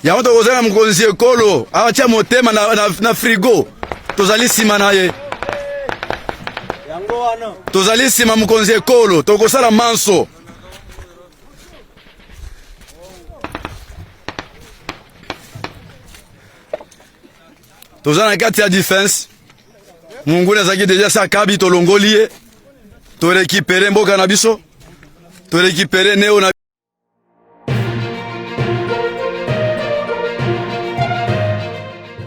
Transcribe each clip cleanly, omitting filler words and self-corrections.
Yango tokozala mokonzi ekolo atia motema na frigo, tozali nsima na ye, tozali nsima mokonzi ekolo, tokosala manso. Toza na kati ya defense, monguna azalaki deja sa kabi, tolongoli ye, torekipere mboka na biso, torekipere neo na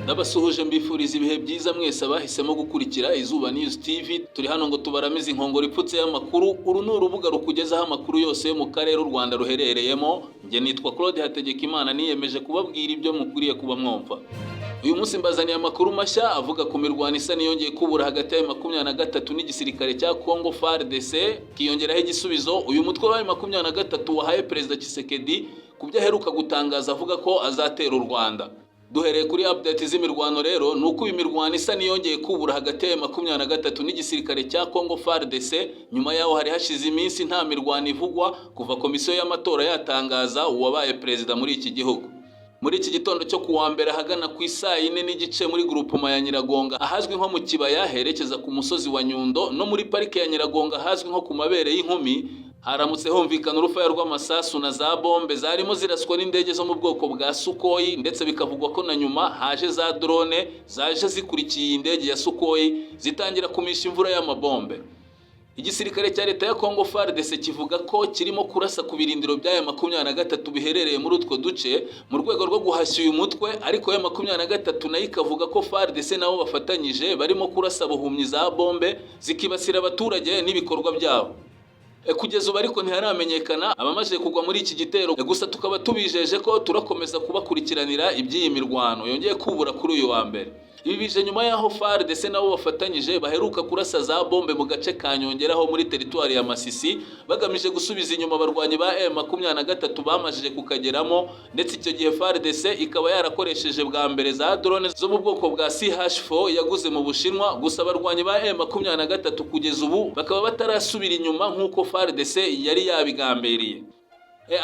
Ndabasuhuje, mbifuriza ibihe byiza mwese abahisemo gukurikira Izuba News TV. Turi hano ngo tubaramize inkongoro ipfutse y'amakuru. Uru ni urubuga rukugezaho amakuru yose yo mu karere u Rwanda ruherereyemo. Njye nitwa Claude Hategekimana, niyemeje kubabwira ibyo mukwiriye kuba mwumva. Uyu munsi mbazaniye amakuru mashya avuga ku mirwano isa n'iyongeye kubura hagati ya 23 n'igisirikare cya Congo FARDC, kiyongeraho igisubizo uyu mutwe wa 23 wahaye Perezida Tshisekedi ku byo aheruka gutangaza avuga ko azatera u Rwanda. Duhereye kuri update z'imirwano rero, ni uko iyi mirwano isa n'iyongeye kubura hagati ya 23 n'igisirikare cya Congo FARDC. Nyuma yaho hari hashize iminsi nta mirwano ivugwa kuva komisiyo y'amatora yatangaza uwabaye perezida muri iki gihugu. Muri iki gitondo cyo kuwa mbere, ahagana ku isaa 4:30, muri grupoma ya Nyiragonga ahazwi nko mu kibaya herekeza ku musozi wa Nyundo, no muri parike ya Nyiragonga ahazwi nko ku mabere y'inkumi, haramutse humvikana urufaya rw'amasasu na za bombe zarimo ziraswa n'indege zo mu bwoko bwa Sukhoi, ndetse bikavugwa ko na nyuma haje za drone zaje zikurikiye iyi ndege ya Sukhoi, zitangira kumisha imvura y'amabombe. Igisirikare cya leta ya Congo FARDC kivuga ko kirimo kurasa ku birindiro by'aya 23 biherereye muri utwo duce mu rwego rwo guhashya uyu mutwe, ariko ya 23 nayo ikavuga ko FARDC nabo bafatanyije barimo kurasa buhumyi za bombe zikibasira abaturage n'ibikorwa byabo. Kugeza ubu ariko ntiharamenyekana abamaze kugwa muri iki gitero, gusa tukaba tubijeje ko turakomeza kubakurikiranira iby'iyi mirwano yongeye kubura kuri uyu wa mbere. Ibi bije nyuma y'aho FARDC nabo bafatanyije baheruka kurasa za bombe mu gace ka Nyongeraho muri teritwari ya Masisi, bagamije gusubiza inyuma abarwanyi ba M23 bamajije kukageramo, ndetse icyo gihe FARDC ikaba yarakoresheje bwa mbere za drone zo mu bwoko bwa CH4 yaguze mu Bushinwa. Gusa abarwanyi ba M23 kugeza ubu bakaba batarasubira inyuma nk'uko FARDC yari yabigambiriye.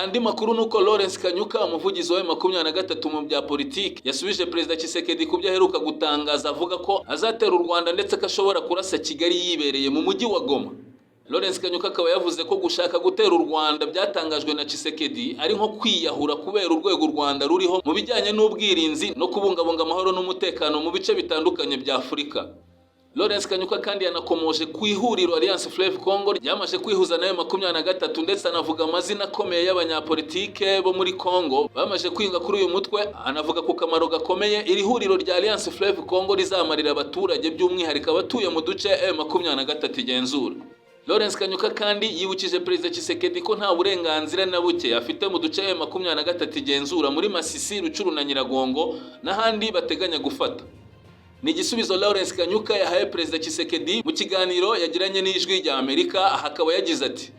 Andi makuru nuko Lawrence Kanyuka, umuvugizi wa 23 mu bya politiki, yasubije Perezida Tshisekedi ku byo aheruka gutangaza avuga ko azatera u Rwanda, ndetse ko ashobora kurasa Kigali yibereye mu mujyi wa Goma. Lawrence Kanyuka akaba yavuze ko gushaka gutera u Rwanda byatangajwe na Tshisekedi ari nko kwiyahura, kubera urwego u Rwanda ruriho mu bijyanye n'ubwirinzi no kubungabunga amahoro n'umutekano mu bice bitandukanye bya Afurika. Lawrence Kanyuka kandi yanakomoje ku ihuriro Alliance Fleuve Congo ryamaze kwihuza nayo 23, ndetse anavuga amazina akomeye y'abanyapolitike bo muri Congo bamaze kwinga kuri uyu mutwe, anavuga ku kamaro gakomeye iri huriro rya Alliance Fleuve Congo rizamarira abaturage, by'umwihariko abatuye mu duce M23 igenzura. Lawrence Kanyuka kandi yibukije Perezida Tshisekedi ko nta burenganzira na buke afite mu duce M23 igenzura muri Masisi, Rucuru na Nyiragongo n'ahandi bateganya gufata. Ni igisubizo Lawrence Kanyuka yahaye Perezida Tshisekedi mu kiganiro yagiranye n'Ijwi rya Amerika. Aha akaba yagize ati: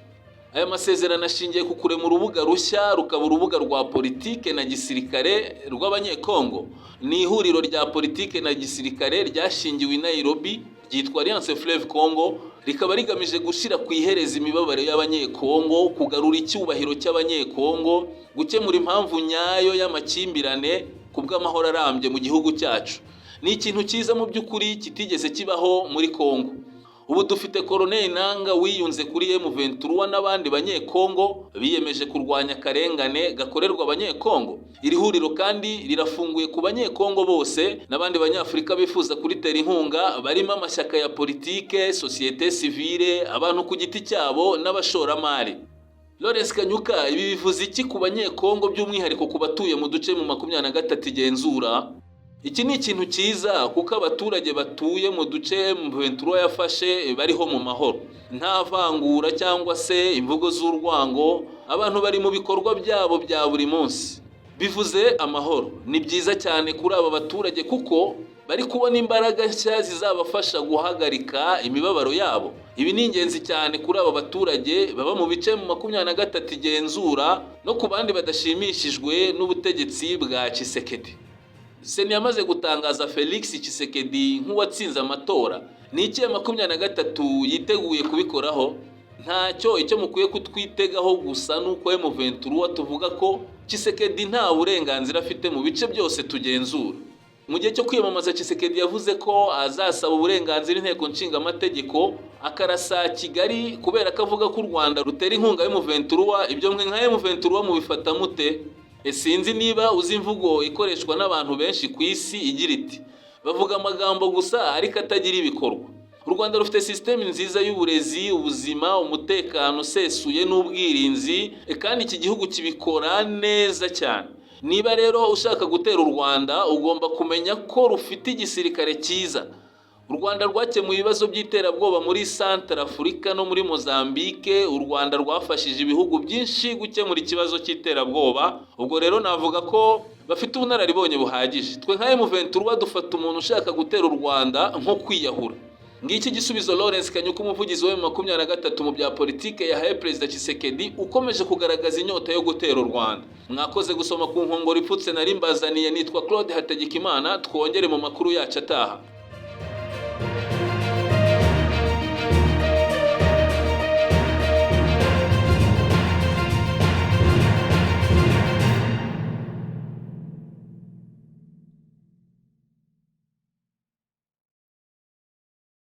"Aya masezerano ashingiye ku kurema urubuga rushya, rukaba urubuga rwa politike na gisirikare rw'Abanyekongo. Ni ihuriro rya politike na gisirikare ryashingiwe i Nairobi, ryitwa Alliance Fleuve Congo, rikaba rigamije gushyira ku ihereza imibabaro y'Abanyekongo, kugarura icyubahiro cy'Abanyekongo, gukemura impamvu nyayo y'amakimbirane ku bw'amahoro arambye mu gihugu cyacu. Ni ikintu cyiza mu by'ukuri kitigeze kibaho muri Kongo. Ubu dufite Corneille Nanga wiyunze kuri M23 n'abandi Banyekongo biyemeje kurwanya akarengane gakorerwa Abanyekongo. Iri huriro kandi rirafunguye ku Banyekongo bose n'abandi Banyafurika bifuza kuritera inkunga, barimo amashyaka ya politike, sosiyete sivile, abantu ku giti cyabo n'abashoramari." Lawrence Kanyuka, ibi bivuze iki ku Banyekongo, by'umwihariko ku batuye mu duce mu 23 igenzura? Iki ni ikintu cyiza kuko abaturage batuye mu duce M23 yafashe bariho mu mahoro, nta vangura cyangwa se imvugo z'urwango, abantu bari mu bikorwa byabo bya buri munsi. Bivuze amahoro. Ni byiza cyane kuri aba baturage kuko bari kubona imbaraga nshya zizabafasha guhagarika imibabaro yabo. Ibi ni ingenzi cyane kuri aba baturage baba mu bice mu 23 igenzura no ku bandi badashimishijwe n'ubutegetsi bwa Tshisekedi. CENI yamaze gutangaza Felix Tshisekedi nk'uwatsinze amatora. Ni ikihe 23 yiteguye kubikoraho? Ntacyo. Icyo mukwiye kutwitegaho gusa ni uko M23 tuvuga ko Tshisekedi nta burenganzira afite mu bice byose tugenzura. Mu gihe cyo kwiyamamaza, Tshisekedi yavuze ko azasaba uburenganzira inteko nshingamategeko akarasa Kigali, kubera ko avuga ko u Rwanda rutera inkunga M23. Ibyo mwe nka M23 mubifata mute? Sinzi niba uzi imvugo ikoreshwa n'abantu benshi ku isi igira iti: "Bavuga amagambo gusa ariko atagira ibikorwa." U Rwanda rufite sisiteme nziza y'uburezi, ubuzima, umutekano usesuye n'ubwirinzi, kandi iki gihugu kibikora neza cyane. Niba rero ushaka gutera u Rwanda, ugomba kumenya ko rufite igisirikare cyiza. U Rwanda rwakemuye ibibazo by'iterabwoba muri Centre Afurika no muri Mozambique. U Rwanda rwafashije ibihugu byinshi gukemura ikibazo cy'iterabwoba. Ubwo rero navuga ko bafite ubunararibonye buhagije. Twe nka M23 dufata umuntu ushaka gutera u Rwanda nko kwiyahura. Ngiki igisubizo Lawrence Kanyuka, umuvugizi wa M23 mu bya politike, yahaye Perezida Tshisekedi ukomeje kugaragaza inyota yo gutera u Rwanda. Mwakoze gusoma ku nkongoro ipfutse nari mbazaniye. Nitwa Claude Hategekimana, twongere mu makuru yacu ataha.